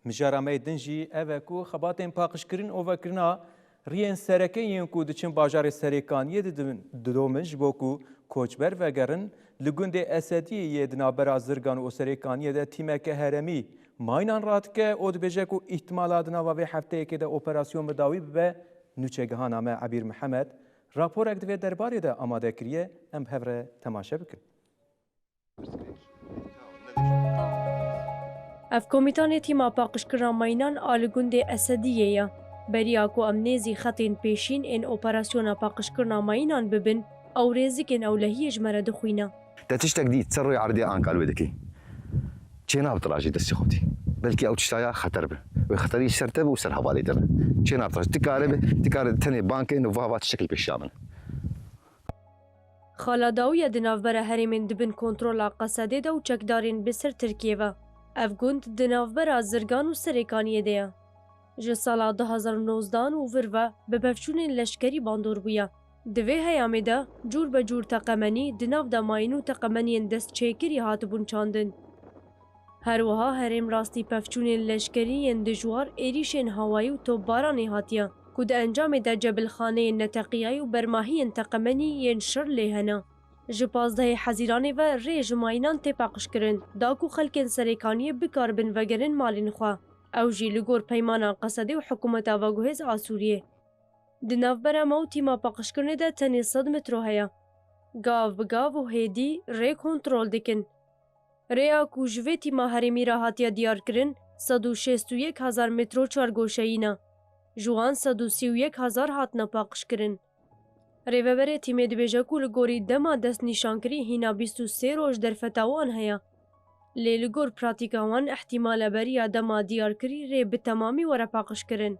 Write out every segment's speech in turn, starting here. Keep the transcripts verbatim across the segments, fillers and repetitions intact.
Mijara me yê din jî ev e ku xebatên paqijkirin û vekirina riyên sereke yên ku diçin bajarê Serêkaniyê didin, didomin ji bo ku koçber vegerin. Li gundê Esediyê yê di navbera Zirgan û Serêkaniyê de tîmeke herêmî mayînan radike û dibêje ku îhtimala di nava vê hefteyekê de operasyon bi dawî bibe. Nûçegihana me Ebîr Mihemed raporek di vê derbarê de amade kiriye, em bi hev re temaşe bikin. Ev komîtanê tîma paqijkirina mayînan a li gundê Esediyê ye. Beriya ku em nêzî xetên pêşîn ên operasyona paqijkirina mayînan bibin, ew rêzikên ewlehiyê ji me re dixwîne. Te tiştek dît, ser rûyê erdê anka li wê dikî. Çênabe tu rajî destê xwe tî. Belkî ew tiştaya xeter be. Wê xeterî ser te be û ser hevalê te be. Çênabe tu rajî. Ti kare be, ti kare tenê bankên û va va tiştekî pêşiya min. Xala Dawiye di navbera herêmên di bin kontrola Qesedê de û çekdarên bi ser Tirkiyê ve. Ev gund di navbera Zirgan û Serêkaniyê de ye. Ji sala du hazar û nozdehan û vir ve bi pevçûnên leşkerî bandor bûye. Di vê heyamê de cûr be cûr teqemenî di nav de mayîn û teqemeniyên destçêkirî hatibûn çandin. Her wiha herêm rastî pevçûnên leşkerî yên dijwar êrîşên hawayî û topbaranê hatiye, ku di encamê de cebilxaneyên neteqiyayî û bermahiyên teqemenî yên şer lê hene. Ji pazdehê Hezîranê ve rê ji mayînan tê paqijkirin, da ku xelkên Serêkaniyê bikaribin vegerin malên xwe. Ew jî li gor peymana Qesedê û hikûmeta veguhêz a Sûriyê. Di navbera me û tîma paqijkirinê de tenê sed metro heye. Gav bi gav û hêdî rê kontrol dikin. Rêya ku ji vê tîma herêmî re hatiye diyarkirin, sed û şêst û yek hezar metro çargoşeyî ne. Ji wan sed û sî û yek hezar hatine paqijkirin. Rêveberê tîmê dibêje ku li gorî dema destnîşankirî hîna bîst û sê roj derfeta wan heye. Lê li gor pratîka wan, ihtimale beriya dema diyarkirî rê bi temamî were paqijkirin.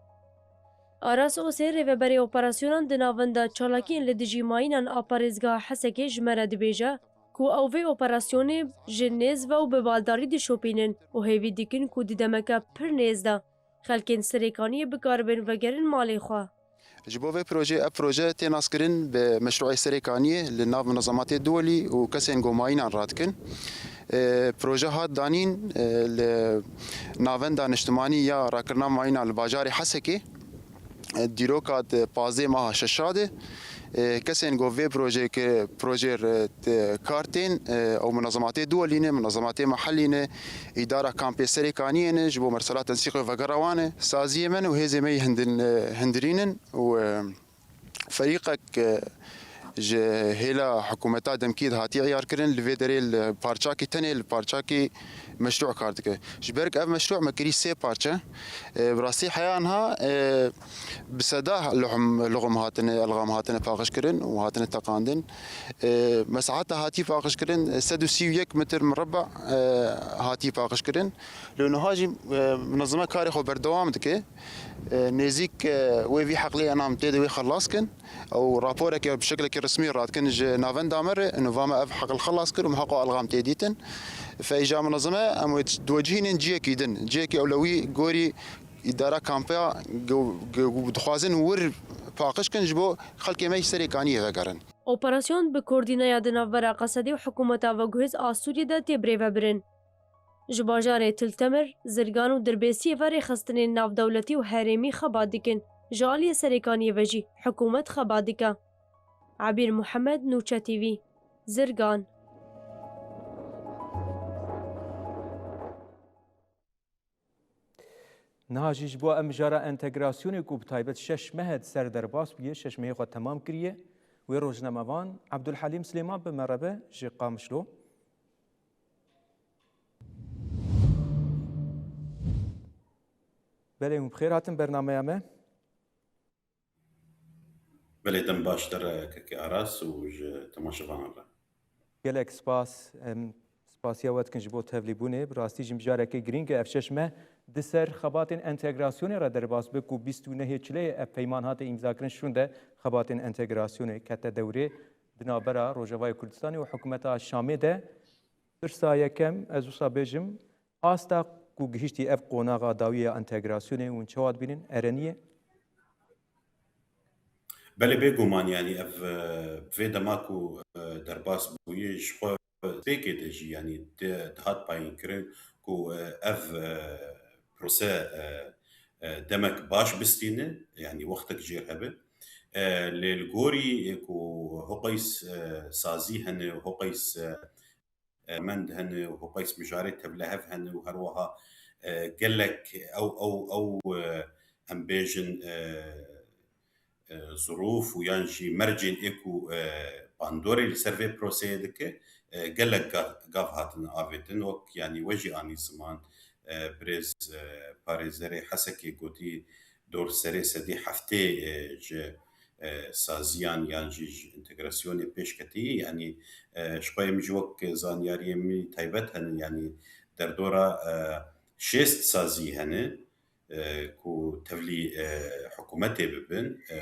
Aras Osê, rêveberê operasyonan di navenda çalakiyên li dijî mayînan a parêzgeha Hesekê ji me re dibêje ku ew vê operasyonê ji nêz ve û bi baldarî dişopînin û hêvî dikin ku di demeke pir nêz de xelkên Serêkaniyê bikaribin vegerin malê xwe. Ji bo vê projeyê, ev proje tê naskirin bi meşruê Serêkaniyê li nav munezematê duwelî û kesên ku mayînan radikin. E, proje hat danîn, e, li Navenda Niştimanî ya Rakirina Mayîna li bajarê Hesekê, e, dîroka di pazdeh meha şeşa de, e, kesên ku vê projeyê ki-, projeyê re, e, kar tên, e, ew munezematê duwelî ne, munezematê mehellî ne, îdara kampê Serêkaniyê ne, ji bo mesela tensîqê vegera wan e. Saziyê me û hêzê me yê hindin-, e, hindirîn in û, e, ferîqek, e, ji hêla hikûmeta demkî de hatiye îyarkirin, li vê derê li parçakî tenê, li parçakî meşrû kar dike. Ji ber ku ev meşrû me kirî sê parçe, e, bi rastî heya niha, e, bi seda luhum, luxum hatine, elxam hatine paqijkirin û hatine teqandin. E, mesaheta hatî paqijkirin, e, sed û sî û yek metr mireba, e, hatî paqijkirin. Lê niha jî, e, munezeme karê xwe berdewam dike. E, nêzîk, e, wê vî heqlê enam tê de wê xelas kin. Ew raporeke bi şeklekî resmî radikin ji navenda me re, û va me ev heqil xelas kir û me heqo elxam tê dîtin. Feyja munezeme em wê diwecihînin ciyekî din. Ciyekî ewlewî gorî îdara kampa ge-, ge-, dixwazin wir paqij kin ji bo xelkê me ji Serêkaniyê vegerin. Operasyon bi koordîneya di navbera Qesedê û hikûmeta veguhêz a Sûriyê de tê birêvebirin. Ji bajarê Til Temir, Zirgan û Dirbêsiyê ve rêxistinên navdewletî û herêmî xebat dikin. Ji aliyê Serêkaniyê ve jî hikûmet xebat dike. Ebîr Muhemed, Nûçe T V, Zirgan. Niha jî ji bo em mijara entegrasyonê ku bi taybet şeş meh e di ser derbas bûye, şeş mehê xwe temam kiriye. Wê rojnamevan Ebdulhelîm Silêman bi me re be ji Qamişlo. Belê, hûn bi xêr hatin bernameya me. Belê, dem baş te re kekê Aras û ji temaşevanan re. Gelek spas. Em spasiya we dikin ji bo tevlîbûnê. Bi rastî jî mijareke girîng e. Ev şeş meh di ser xebatên entegrasyonê re derbas bi ku bîst û nehê çileyê ev peyman hate îmzakirin şûnde xebatên entegrasyonê kete dewrê di navbera Rojavayê Kurdistanê û hikûmeta Şamê de. Pirsa yekem, ez wisa bêjim, asta ku gihiştî ev qonaxa dawî ya entegrasyonê, hûn çawa dibînin? Erenî ye? Belê, bêguman, yanî ev, e, vê dema ku, e, derbas bûye, ji xwe pêkê de jî, yanî di-, dihat payînkirin ku, e, ev, e, prose, e, e, demek baş bistîne, yanî wextek jêr hebe. E, lê li gorî, e, ku hoqeys, e, sazî hene, hoqeys, e, e, mend hene û hoqeys mijarê tevlihev hene û her wiha, e, gelek ew, ew, ew, e, em bêjin, e, e, zirûf û yan jî mercên ê ku, e, bandorê li ser vê proseyê dike, e, gelek ga-, gav hatine avêtin, wek, yanî, we jî anî ziman, e, birêz, e, parêzerê Hesekê gotî dor serê sedî heftê, e, ji, e, saziyan yan jî ji entegrasyonê pêş ketî, yanî, e, ji xwe em ji wek zanyariyê min taybet hene, yanî derdora, e, şêst sazî hene, e, ku tevlî, e, hikûmetê bibin. E,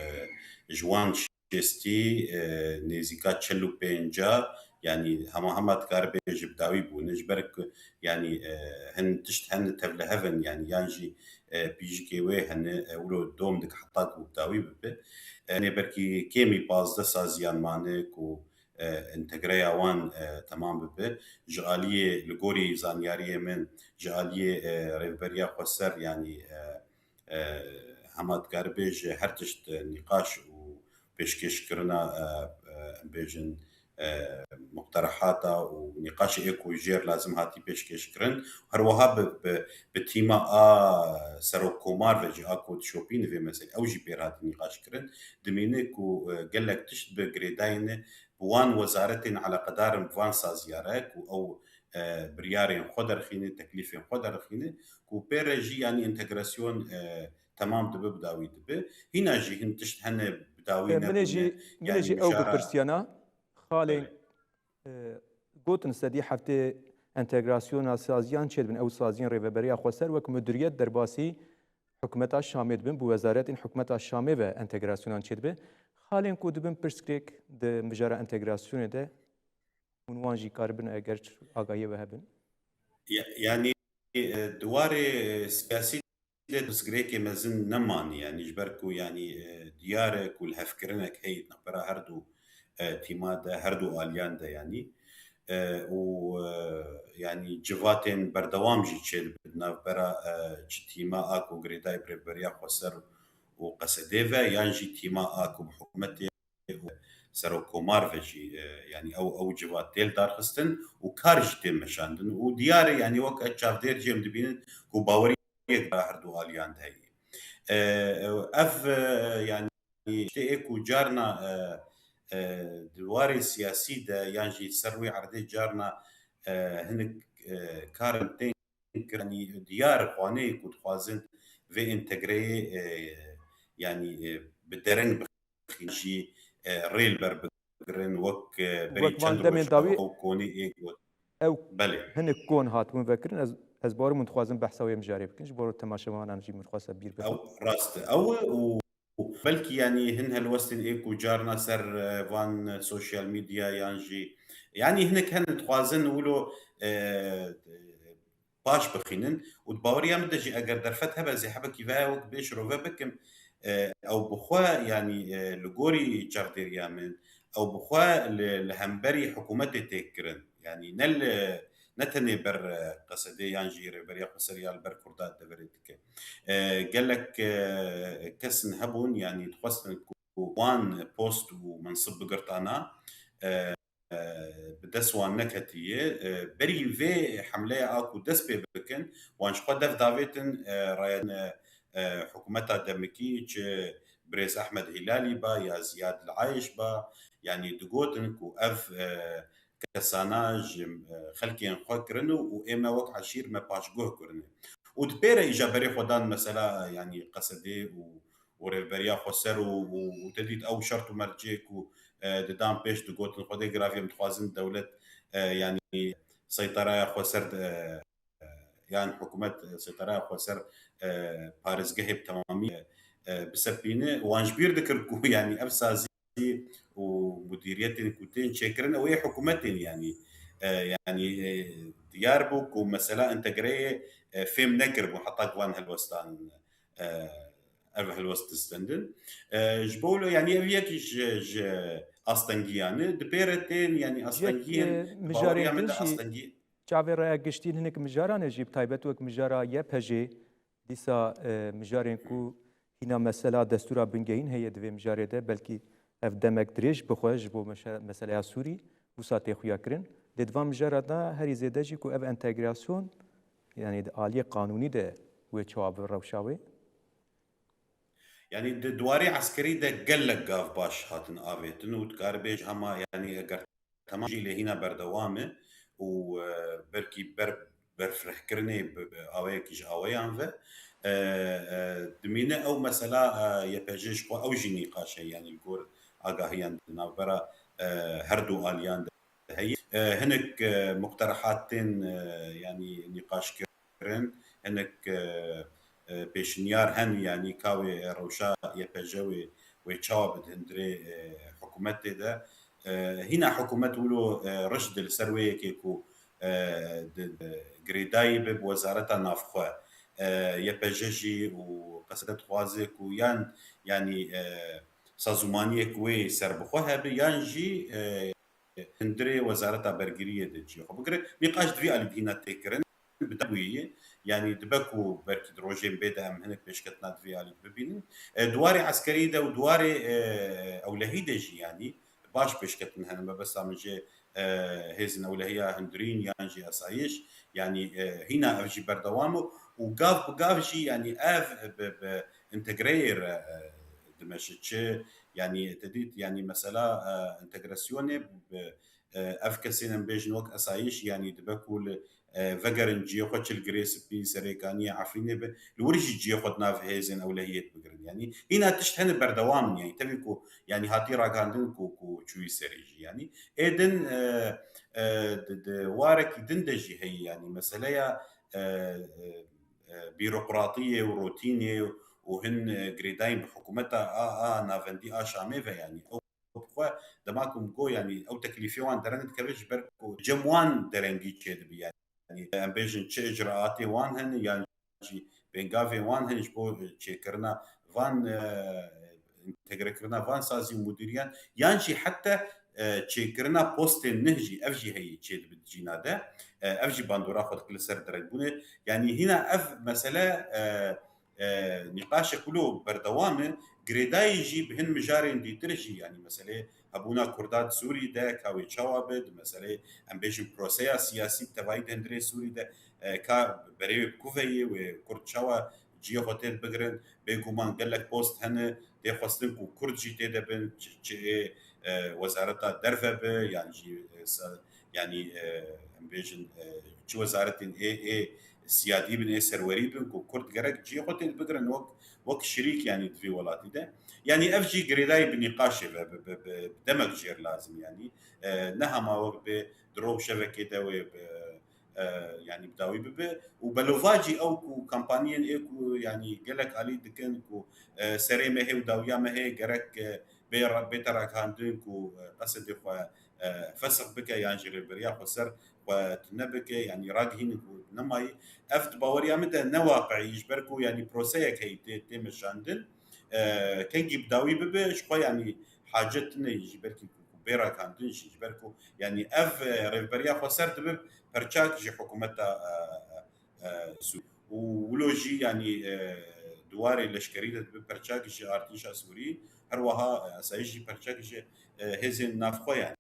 ji wan şêstî, e, nêzîka çil û pênca, yanî hema hema dikare bêje bi dawî bûne, ji ber ku, yanî, e, hin tişt hene tevlihev in, yanî yan jî, e, pîjikê wê hene, e, wilo dom dike heta ku bi dawî bibe. E, nê belkî kêmî pazdeh saziyan mane ku, e, entegreya wan, e, temam bibe. Ji aliyê, li gorî zanyariyê min, ji aliyê, e, Rêveberiya Xweser, yanî, e, e, hema dikare bêje her tişt, e, nîqaş û pêşkêşkirina, e, e, em bêjin, e, muqterehata û nîqaşê ê ku jêr lazim hatî pêşkêşkirin. Her wiha bi, bi, bi tîma a serokkomar ve jî a ku dişopîne vê meselê, ew jî pêr hatî nîqaşkirin. Dimîne ku, e, gelek tişt bi girêdayî ne bi wan wezaretên eleqedar in bi van saziya re ku ew, e, biryarên xwe derxîne, teklîfên xwe derxîne, ku pê re jî, yanî, entegrasyon, e, temam dibe, bi dawî dibe. Hîna jî hin tişt hene bi dawî E, min ê nebûne, jî, min ê yanî jî ew mijara bipirsiyana. Xalên, Belê. e, gotin sedî heftê entegrasyona saziyan çêdibin, ew saziyên Rêveberiya Xweser wek mudiriyet derbasî hikûmeta Şamê dibin, bi wezaretên hikûmeta Şamê ve entegrasyonan çêdibe. Xalên ku dibin pirsgirêk di mijara entegrasyonê de, hûn wan jî karibin eger agahiyê we hebin? Ya-, yanî, e, di warê, e, siyasî de pirsgirêkê mezin nemanî, yanî ji ber ku, yanî, e, diyar e ku lihevkirinek heye di navbera her du, e, tîma de, her du aliyan de, yanî. E, û, e, yanî civatên berdewam jî çêdibin di navbera, e, çi tîma a ku girêdayî bi Rêveberiya Xweser û Qesedê ve, yan jî tîma a ku bi hikûmetê û serokkomar ve jî, e, yanî ew, ew civat tê lidarxistin û kar jî tê meşandin û diyar e, yanî wek çavdêr jî em dibînin ku baweriyek di her du aliyan de heye. E, ev, e, yanî tiştê ê ku carna, e, e, di warê siyasî de yan jî ser wê erdê carna, e, hinek, e, karin tên kirin, yanî diyar xwaneyê ku dixwazin vê entegreyê, e, yanî, e, bi dereng bixîn jî, e, rê li ber bigirin, wek, e, berî Wek van çend demên roj dawî ew konê ê got. Ew Belê. hinek kon hatibûn vekirin, ez, ez bawerim hûn dixwazin behsa wê mijarê bikin, ji bo temaşevanan jî min xwest bîr bikin. Ew rast e. Ew e û, û belkî, yanî, hin helwestên ê ku carna ser, e, van sosyal medya yan jî, yanî, hinek hene dixwazin wilo, e, paş bixînin û di baweriya min de jî eger derfet hebe, ez ê hebekî veya wek bê şirove bikim, e, ew bi xwe, yanî, e, li gorî çavdêriya min, ew bi xwe li, li hemberî hikûmetê tê kirin. Yanî ne li, ne tenê ber, e, Qesedê yan jî Rêveberiya Xweser ya li ber Kurda deverê dike. E, gelek, e, kesin hebûn, yanî dixwestin ku wan post û mensib bigirtana, e, e, bi dest wan neketiye. E, berî vê hemleya a ku dest pê bikin, wan ji xwe dev davêtin, e, raya, e, e, hikûmeta demikî, çi birêz Ehmed Hîlalî ba ya Ziyad Li Ayş ba, yanî digotin ku ev, e, kesana ji, e, xelkên xwe kirin û, û ê me wek eşîr me paşguh kirine. Û di pê re îja berê xwe dan mesela, yanî Qesedê û û Rêveberiya Xweser û, û, û te dît ew şert û mercê ku, e, didan pêş digotin, Xwedê giravî em dixwazin dewlet, e, yanî seyteraya xweser de, e, yan hikûmet, e, seyteraya xweser, e, parêzgehê bi temamî, e, e, bisepîne. Wan ji bîr dikir ku yanî ev sazî û mudîriyetên ku tên çêkirin, ew ê hikûmetên yanî, e, yanî, e, diyar bû ku mesela entegreyê, e, fêm nekiribû heta ku van helwestan, e, ev helwest distendin. E, ji bo wilo, yanî ev yek ji, ji astengiyan e. Di pê re tên, yanî Yek, astengiyên e, mijarên bawerî ya me din de jî astengî- çavê raya giştî hinek mijaran e jî, bi taybet wek mijara Y P G, Dîsa e, mijarên ku hîna mesela destûra bingehîn heye di vê mijarê de, belkî ev demek dirêj bixwe ji bo meşe- meseleya Sûrî, wisa tê xuya kirin. Lê di van mijara de herî zêde jî ku ev entegrasyon, yanî di aliyê qanûnî de wê çawa bi rewşa wê? Yanî di di warê eskerî de gelek gav baş hatin avêtin û dikare bêj hema, yanî eger temam jî lê hîna berdewam e û e, belkî ber berfirehkirinê bi bi awayekî ji awayan ve e, e, dimîne ew mesela e, Y P J ji xwe ew jî nîqaş e, yanî li gor agahiyan di navbera e, her du aliyan de heye. E, hinek e, muqterehat tên e, yanî nîqaş kirin, hinek e, e, pêşniyar hen, yanî ka wê rewşa Y P J wê wê çawa bi di hundirê e, hikûmetê de. E, hîna hikûmet wilo e, riş di li ser wê yekê ku e, di, di girêdayî bi bi wezareta navxwe. E, Y P J jî û qesede dixwaze ku yan yanî e, sazûmaniyek wê serbixwe hebe yan jî e, hundirê wezareta bergiriyê de cihê xwe bigire. Nîqaş di vî alî de hîna tê kirin, bi dawiyê, yanî dibe ku belkî di rojên bê de em hinek pêşketina di vî alî de bibînin. E, di warê eskerî de û di warê e, ewlehî de jî yanî baş pêşketin hene. Mebesta min jê e, hêzên ewlehiya hundirîn yan jî asayiş, yanî e, hîna ev jî berdewam e û gav bi gav jî yanî ev bi, bi entegreyê re e, dimeşe. Çi yanî te dît, yanî mesela e, entegrasyonê bi e, ev kesên em bêjin wek asayiş, yanî dibe ku li e, vegerin cihê xwe, çi li Girê Spî, Serêkaniyê, Efrînê be, li wir jî cihê xwe di nav hêzên ewlehiyê de bigirin. Yanî hîna tişt hene berdewam in, yanî tevî ku yanî hatî ragihandin ku ku çûyî serê jî. Yanî ê din e, e, di, di warekî din de jî heye, yanî meseleya e, e, e, bîroqratiyê û rotînê û hin e, girêdayîn bi hikûmeta a, a navendî a Şamê ve, yanî ew bi xwe dema ku min got, yanî ew teklîfê wan dereng dikeve ji ber ku cem wan derengî çêdibe. Yanî em bêjin çi icraatê wan hene yan jî pêngavên wan hene ji bo çêkirina van e, întegrekirina van sazî û mudîriyan yan jî heta e, çêkirina postên neh jî, ev jî heyî çêdibe di cîna de. E, ev jî bandora xwe dike li ser derengbûnê. Yanî hîna ev mesele e, e, nîqaşek wilo berdewam e. Girêdayî jî bi hin mijarên dîtir jî, yanî meselê hebûna Kurda di Sûrî de ka wê çawa be, di meselê em bêjin proseya siyasî bi tevayî di hundirê Sûrî de e, ka berê wê bi ku ve yê, wê Kurd çawa cihê xwe tê bigirin. Bêguman gelek post hene, tê xwestin ku Kurd jî tê de bin, çi, çi ê e, wezareta derve be, yan jî e, sa- yanî e, em bêjin e, çi wezaretên ê ê siyadî bin, ê serwerî bin ku Kurd gerek cihê xwe tê bigirin wek wek şirîk, yanî di vî welatî de. Yanî ev jî girêdayî bi nîqaşê ve, bi, bi, bi demek jêr lazim, yanî e, ne hema wek bê di roj şevekê de wê bi, e, yanî bi dawî bibe û belovacî ew ku kampaniyên ê ku yanî gelek alî dikin ku e, serê me hê û dawiya me hê gerek e, bê ra- bête ragihandin ku e, qesedê xwe e, fesix bike yan jî rêveberiya xweser xwe tune bike, yanî ragihînin ku nemayî. Ev di baweriya min de ne waqiî, ji ber ku yanî proseyek heyî tê, tê meşandin. E, kengî bi dawî bibe, ji xwe yanî hacet tune jî, belkî ku bê ragihandin jî, ji ber ku yanî ev e, rêveberiya xweser dibe perçak ji hikûmeta e, e, Sûrî. Û wilo jî yanî e, di warê leşkerî de dibe perçak ji artêşa Sûrî, her wiha e, asayîş jî perçak ji e, hêzên navxwe yanî.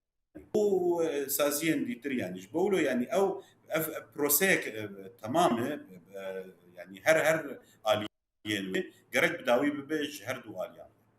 Û e, saziyên dîtir yanî. Ji bo wilo yanî ew, ev, ev proseyek e, temam e, e, yanî her, her aliyên wê gerek bi dawî bibe ji her du aliyan.